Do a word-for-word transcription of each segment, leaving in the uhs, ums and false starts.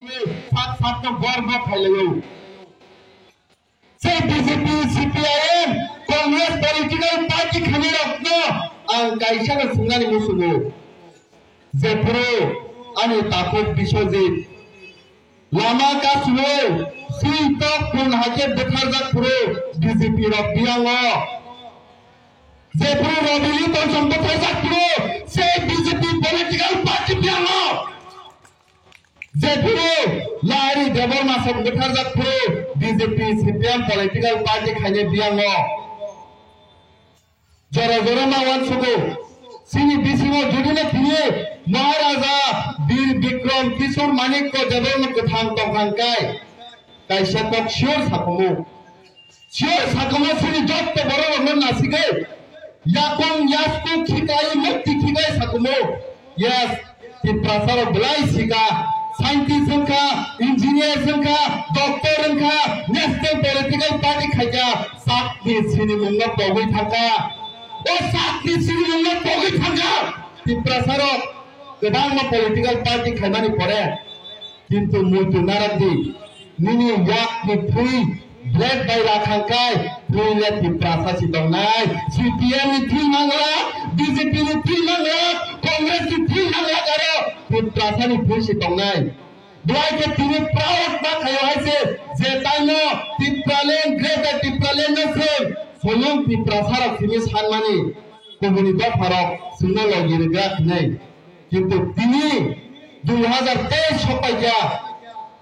Sak sakno gorbo khailaio. Se B J P, C P I M, Congress political party khainai rokno ang kaisa no swngnani muchungo. Jephuru ani takhuk Biswajit lama kasu-o swi tok phun hakhe bwtharjak phuru B J P rok biyango. Jephuru Robili Tonsong bwtharjak phuru se B J P political party biyango. Jephuru Lari Debbarma sok bwtharjak phuru B J P C P M political party khainai biyango. Jora jora ma uansugo. Chini bisingo judino thwiwi Maharaja Bir Bikram Kishore Manikya Debbarma kwthang tongthang kai kaisa kok sure sakumu. Sure sakumu chini jotto borok rokno nasigwi yakung yasku khikai mukti khikai sakumu. Yes, Tiprasa rok belai sika, scientist wngkha, engineer wngkha, doctor wngkha, national political party khaikha, sakni sinimungno pogwi thangkha. O sakni sinimungno pogwi thangkha. Tiprasa rok kwbangma political party khaimani pore, kintu muitu narwkdi. Nini yakni thwi blade bai rakhang kai, thwi le Tiprasa si tongnai. C P M ni thwi mangla, B J P ni thwi mangla, Congress ni thwi mangla aro Tiprasa ni thwi si tongnai. Duai ke tini proud ma khayo hai se, je taino Tipraland, Greater Tipraland no se, soyung Tiprasa rok tini sanmani, kubuni dopha rok singno logi rwgrak hinai. Kintu tini dui hazar teis sopaikha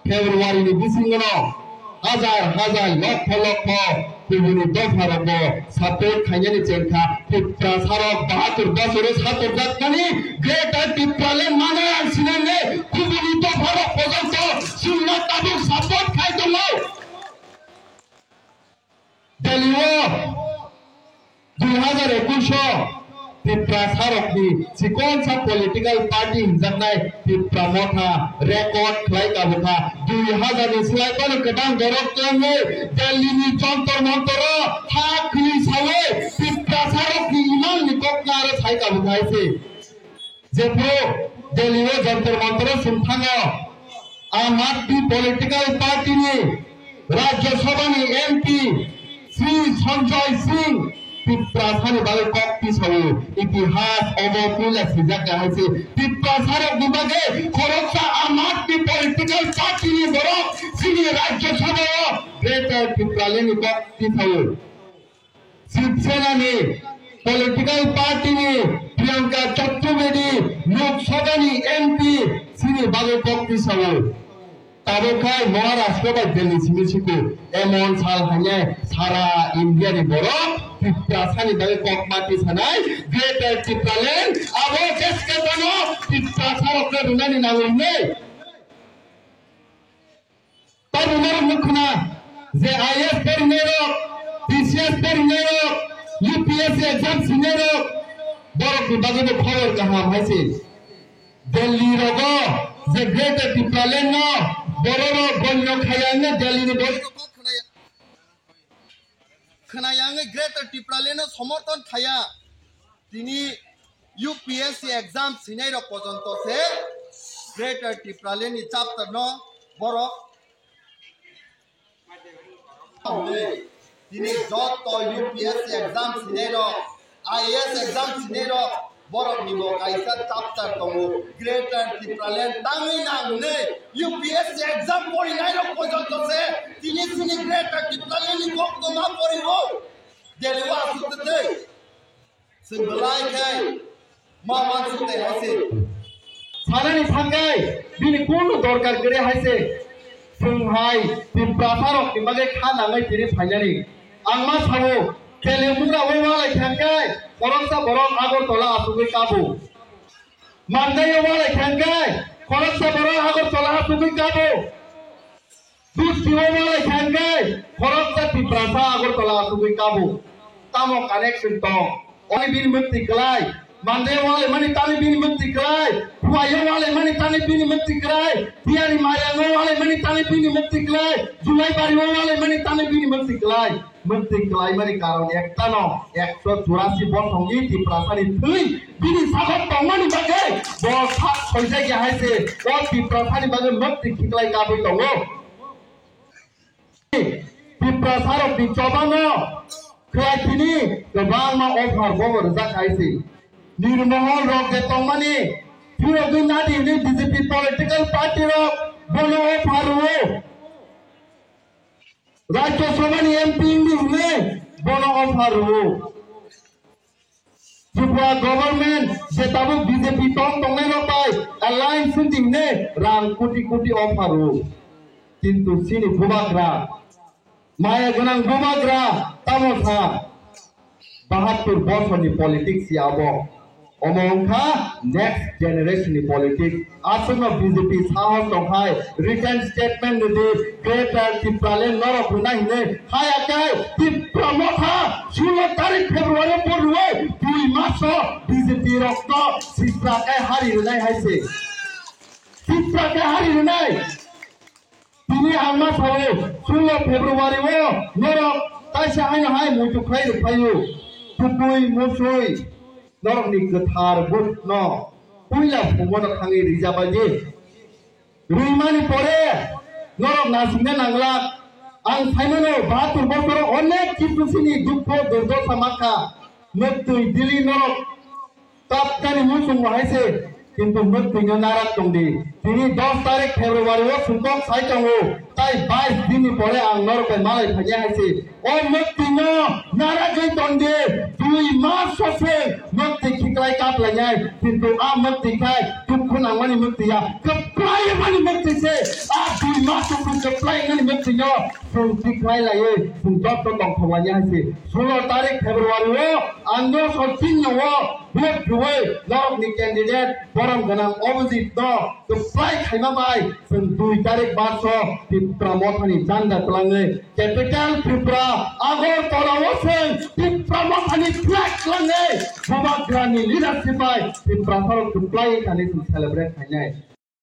February ni bisingono hajar hajar lokho lokho kubuni dopha rokbo support khainani chengkha. Tiprasa rok bahatur bosoro satorjakmani Greater Tipraland manai ang sinanne kubuni dopha rok pojonto chwngno tabuk support khai tongo. Delhi o dui hazar ekush o Tiprasa rokni chikonsa political party hinjaknai Tipra Motha record khlai kabukha. Dui hazar ni slai phano kwbang borok twlangwi Delhi ni Jantar Mantar o ha khwi sawi Tiprasa rokni imang ni kokna aro sai kabukha hai se. Jephru Delhi o Jantar Mantar o chwng thango, Aam Aadmi Political Party ni Rajya Sabha ni M P Shri Sanjay Singh Tiprasa ni bagwi kok tisao, itihas obo puila sijak kahai se. Tiprasa rok ni bagwi khoroksa Aam Aadmi Political Party ni borok chini Rajya Sabha o Greater Tipraland ni kok tisao. Shiv Sena ni political party ni Priyanka Chaturvedi Lok Sabha ni M P chini bagwi kok tisao. Tabuk khai Maharashtra bai Delhi simi siku emon sal hainai sara India ni borok Tiprasa ni bagwi kok ma tisanai Greater Tipraland abo jeske tano Tiprasa rok khe rwnani nango hinwi. Tamo norok nukho na je I A S porinai rok, T C S porinai rok, U P S C exam sinai rok, borok ni bagwi bo khobor kaham hai se. Delhi rogo je Greater Tipraland no borok rok gonyo khaya wngwi Delhi ni borok rok kok khwnaya. Khwnaya wngwi Greater Tipraland no somorthon khaya. Tini U P S C exam sinai rok pojonto se Greater Tipraland ni chapter no borok tini joto U P S C exam sinai rok, I A S exam sinai rok, borok ni bo kaisa chapter tongo, Greater Tipraland tangwi nang hwnwi U P S C exam porinai rok pojonto se tini sini Greater Tipraland ni kok toma porio. Delhi o aswk tei. Chwng belai khe ma uansuk tei hai se. Sanani thangkhe bini kunu dorkar kwrwi hai se. Chwng hai Tiprasa rokni bagwi kha nangwi tini phainani. Ang ma sao, Kelimugra o walai thangkhe khoroksa borok Agartala asugwi kabo. Mandai o walai thangkhe khoroksa borok Agartala asugwi kabo. Busti o walai thangkhe khoroksa Tiprasa Agartala asugwi kabo. Tamo connection tong? Oni bini mukti klai. Mandai o walai mani tani bini mukti klai. Huai o walai mani tani bini mukti klai. Tiyari Mariang o walai mani tani bini mukti klai. Julai Bari o walai mani tani bini mukti klai. Mwktwi kwlaimani karon ektano ekso churasi bosongni Tiprasani thwi bini sago tongmani bagwi bo sak soijak ya hai se o Tiprasani bagwi mwktwi khiklai kabwi tongo. Tiprasarokni chobano khlai tini kwbangma offer bo rijak hai se. Nirmohol rok je tongmani phirogwi nadi hwnwi B J P political party rok bono offer rwo. Rajya Sabha ni M P wngdi hwnwi bono offer rwo. Tripura government je tabuk B J P tong tongnai rok bai alliance wngdi hwnwi rang koti koti offer rwo. Kintu chini bubagra, maya gwnang bubagra tamo sa? Bahattur bosorni politics ya abo. Omo wngkha next generation ni politics. Aswkno B J P sahos tongkhai written statement rwdi, Greater Tipraland norok hwnna hinwi haya khe Tipra Motha sullo tarik February por rwui dui maso B J P rokno sitra khe hari rwnai hai se. Sitra khe hari rwnai. Tini ang ma sao, sullo February o norok kaisa haino hai muitu khlai rwphaio. Tukui musui norokni kwthar bukno puila phungono thangwi rijabaidi. Rwimani pore norok nasikna nanglak. Ang saimano bahatur bosoro onek kisu sini dukho durdosa mankha. Mwktwi dili norok tapkani muchung bo hai se, kintu mwktwino narak tongdi. Tini dos tarik February o sumkok sai tongo, tai bais din ni pore ang norok bai malai phaiya hai se. O mwktwino naragwi tongdi, dui mas sose mwktwi khiklai kaplainai, kintu a mwktwi khai dukhu nangmani mwktwi ya, kwplai mani mwktwi se, a dui mas sose kwplai mani mwktwino chwng khiklai laiwi chwng joto tongthok lainai hai se. Sulo tarik February o ang no sochin no o vote rwui norokni candidate borom gwnang Abhijit no kwplai khaima bai chwng dui tarik March o Tipra Mothani janda twlangwi capital Tripura Agartala o chwng Tipra Mothani flag twlangwi Bubagrani leadership bai Tipra sarok kwplai thani chwng celebrate khainai.